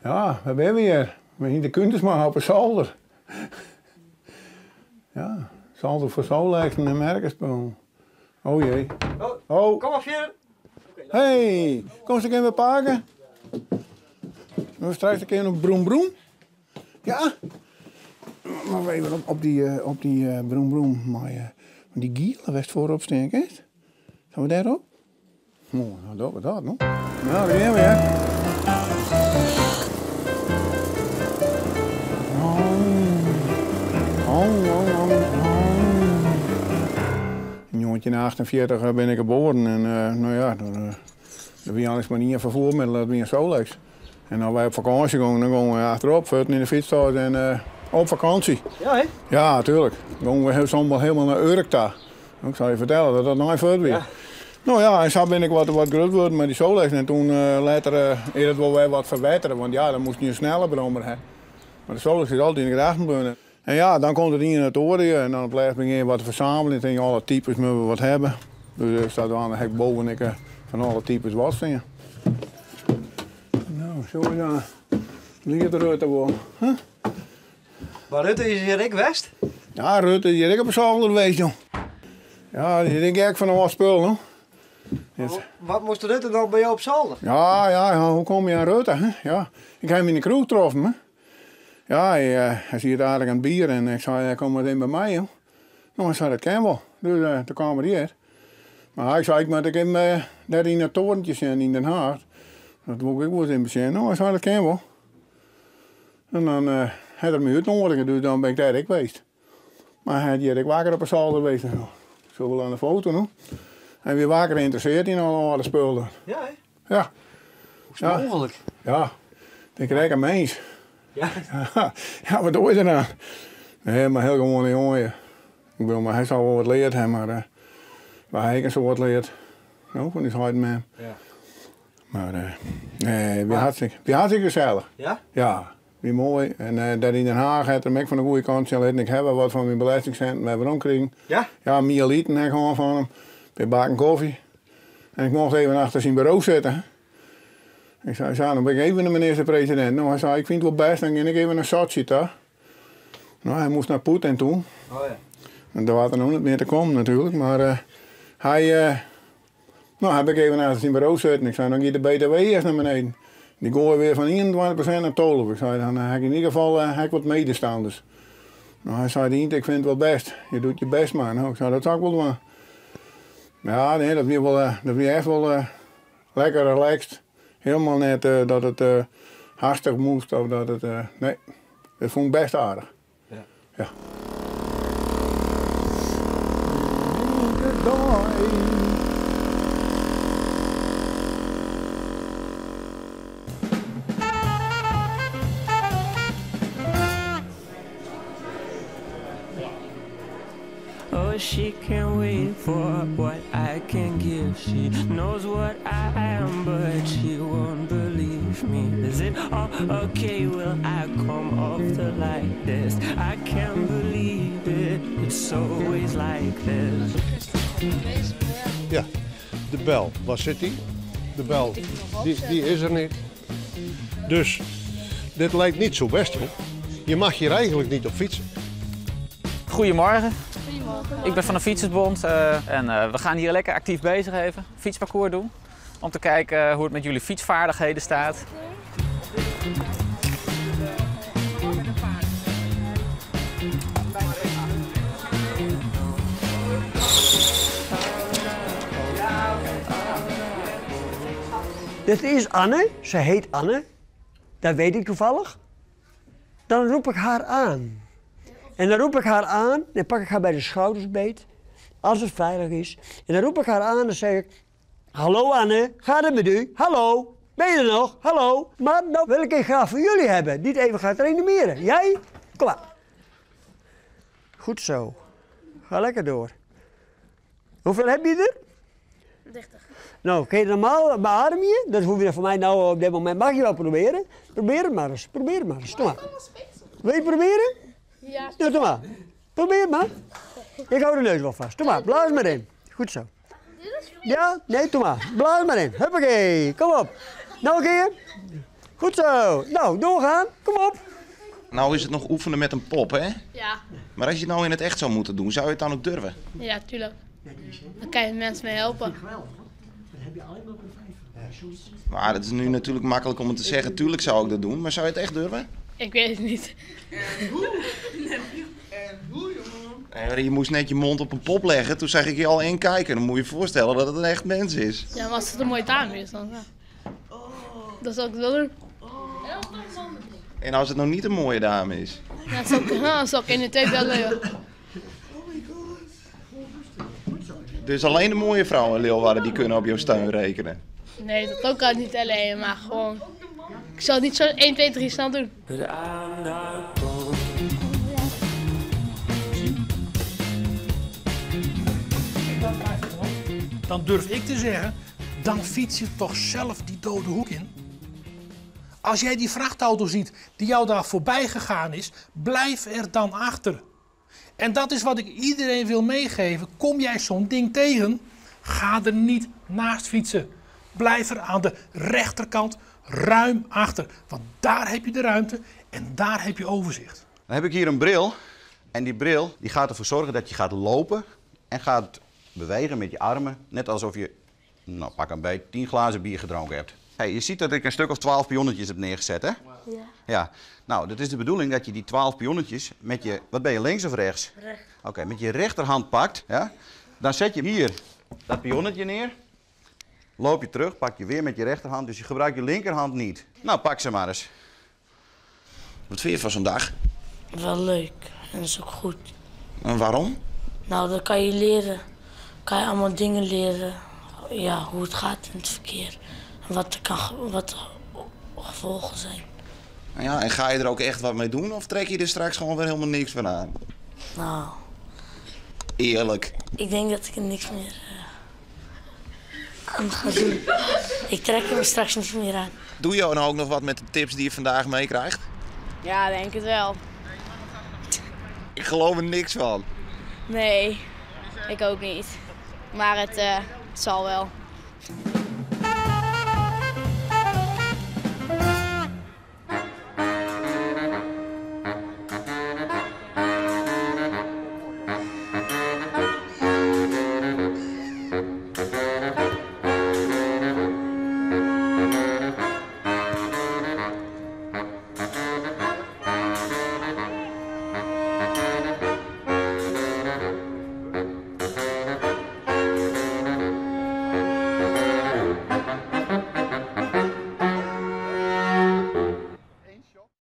Ja, wêr binne we hjir? We yn de Kuindersma op 'e solder. Ja, solder foar Solexen en merkespullen. Oh jee. Oh. Kom mar fierder. Hey, komst ek even pake? We straks ek even op broem broem. Ja. Maar even op die, op die broem broem mei dy giele wêr'tst foarop stean kinst. Sille we dêrop? Moai, dan dogge we dat no. Nou, dêr gean we hear. Yn 1948 bin ik geboren en no ja, der wie eins mar ien ferfoermiddel, dat wie in Solex. En as wy op fakânsje gongen, dan gongen we achterop, fuotten yn de fytstas en op fakânsje. Ja, hè? Ja, natuerlik. Gongen we soms wol hielendal nei Urk ta. Ik sil je fertelle dat dat nei fuort wie. Ja. No ja, en sa bin ik wat, wat grut wurden mei dy Solex. En toen letter is it wol wer wat ferbettere, want ja, dan moasten je in snelle brommer ha. Mar de Solex is altyd yn de gedachten bleaun. En ja, dan komt it ien it oare en dan op lêst begjin je wat te fersamelen. Tink je, alle types moatte we wat hawwe. Dus sadwaande ha ik boven ek fan alle types wat stean. No, zo is dan. Liet Rutte wol. Huh? Mar Rutte is hjir ek west? Ja, Rutte is hjir ek op 'e solder west, jong. Ja, dy is ek gek fan âld spul, no. Wat moast Rutte dan by jo op solder? Ja, ja, hoe kom je oan Rutte, hè? Ja, ik ha him yn de kroech troffen, hè. Ja, hy, hy siet aardich oan it bier en ik sei, kom mar even by my, jong. No, hy sei, dat kin wol. Dus uh, toen kaam er hjir. Mar ik sei, ik moat ek even uh, dêr yn dat torentje sjen yn Den Haag. Dat wol ik ek wol ris even besjen. No, hy sei, dat kin wol. En dan uh, hat er my útnoadige, dus dan bin ik dêr ek west. Mar hy hat hjir ek wakker op 'e solder west. Sjoch wol oan de foto, no. Hy wie wakker ynteressearre yn alle âlde spullen. Ja, hè? Ja. Hoe is it mooglik? Ja, ik rek in mins. Ja? Ja, wat doe je der dan? Nee, mar hiel gewoane jonge. Ik bedoel, mar hy sil wol wat leard ha, mar uh, wy ha ek in soad leard. No, fan ús heit en mem. Ja. Mar uh, nee, wie hartstikke, wie hartstikke gesellich. Ja? Ja, wie moai. En uh, dêr yn Den Haag hat er my ek fan de goede kant sjen litten. Ik ha wer wat fan myn belestingsinten wer werom krigen. Ja? Ja, miel iten ha ik hân fan him. In pear bakken kofje. En ik mocht even achter syn buro sitte. Ik sei, sa, dan bin ik even de minister-presidint. No, hy sei, ik fyn it wol bêst, dan gean ik even nei Sotsji ta. No, hy moast nei Poetin toe. Oh ja. En dêr waard er no net mear te kommen natuerlik, mar uh, hy, uh, no, hy bin ik even achter syn buro sitten. Ik sei, dan giet de BTW earst nei beneden. Dy goaie wer fan 21% nei 12. Ik sei, dan ha ik yn ieder gefal uh, ha ik wat medestanders. No, hy sei, Rienk, ik fyn it wol bêst. Je doet je best mar. No, ik sei, dat sil ik wol dwaan. Ja, nee, dat wie wol, dat wie echt wol lekker relaxed. Hielendal net dat it hastich moast of dat it, nee, dat fûn ik bêst aardich. Ja. Ja. Oh, she can't wait for what I can give. She knows what I am, but she won't believe me. Is it all okay? Will I come off the lightest? I can't believe it. It's always like this. Ja, de bel. Waar zit die? De bel, die is er niet. Dus dit lijkt niet zo best, hoor. Je mag hier eigenlijk niet op fietsen. Goedemorgen. Goedemorgen. Ik ben van de Fietsersbond en we gaan hier lekker actief bezig even. Fietsparcours doen. Om te kijken hoe het met jullie fietsvaardigheden staat. Dit is Anne, ze heet Anne. Dat weet ik toevallig. Dan roep ik haar aan. En dan roep ik haar aan, dan pak ik haar bij de schouders beet, als het veilig is. En dan roep ik haar aan en zeg ik, hallo Anne, gaat het met u? Hallo, ben je er nog? Hallo. Maar dan wil ik een graag van jullie hebben, die het even gaat reanimeren. Jij? Kom maar. Goed zo. Ga lekker door. Hoeveel heb je er? 30. Nou, kun je normaal beadem je? Dat hoef je voor mij nou op dit moment. Mag je wel proberen? Probeer het maar eens. Probeer het maar eens. Doe maar. Wil je proberen? Ja. Nou, doe maar. Probeer het maar. Ik hou de neus wel vast. Doe maar. Blaas maar in. Goed zo. Ja? Nee, doe maar. Blaas maar in. Huppakee. Kom op. Nou een keer. Goed zo. Nou, doorgaan. Kom op. Nou is het nog oefenen met een pop, hè? Ja. Maar als je het nou in het echt zou moeten doen, zou je het dan ook durven? Ja, tuurlijk. Dan kan je mensen mee helpen. Maar het is nu natuurlijk makkelijk om het te zeggen. Tuurlijk zou ik dat doen, maar zou je het echt durven? Ik weet het niet. Nee, maar je moest net je mond op een pop leggen. Toen zag ik je al één kijken. Dan moet je je voorstellen dat het een echt mens is. Ja, maar als het een mooie dame is, dan ja. Dat zou ik wel doen. En als het nou niet een mooie dame is? Ja, dan zou ik, dan zou ik 1 en 2 bellen, joh. Dus alleen de mooie vrouwen in Leeuwarden die kunnen op jouw steun rekenen. Nee, dat ook al niet alleen, maar gewoon... Ik zal het niet zo 1, 2, 3 snel doen. But I'm not gone. Dan durf ik te zeggen, dan fiets je toch zelf die dode hoek in. Als jij die vrachtauto ziet die jou daar voorbij gegaan is, blijf er dan achter. En dat is wat ik iedereen wil meegeven. Kom jij zo'n ding tegen, ga er niet naast fietsen. Blijf er aan de rechterkant ruim achter. Want daar heb je de ruimte en daar heb je overzicht. Dan heb ik hier een bril. En die bril die gaat ervoor zorgen dat je gaat lopen en gaat bewegen met je armen. Net alsof je, nou pak een beet, 10 glazen bier gedronken hebt. Hey, je ziet dat ik een stuk of 12 pionnetjes heb neergezet, hè? Ja. Ja. Nou, dat is de bedoeling dat je die 12 pionnetjes met je... Wat ben je, links of rechts? Rechts. Oké, met je rechterhand pakt. Ja? Dan zet je hier dat pionnetje neer. Loop je terug, pak je weer met je rechterhand. Dus je gebruikt je linkerhand niet. Nou, pak ze maar eens. Wat vind je van zo'n dag? Wel leuk en dat is ook goed. En waarom? Nou, dan kan je leren. Kan je allemaal dingen leren. Ja, hoe het gaat in het verkeer. En wat, er kan, wat de gevolgen zijn. Nou ja, en ga je er ook echt wat mee doen of trek je er straks gewoon weer helemaal niks van aan? Nou, Eerlijk. ik denk dat ik er niks meer aan ga doen. Ik trek er straks niks meer aan. Doe je nou ook nog wat met de tips die je vandaag meekrijgt? Ja, denk het wel. Ik geloof er niks van. Nee, ik ook niet. Maar het zal wel.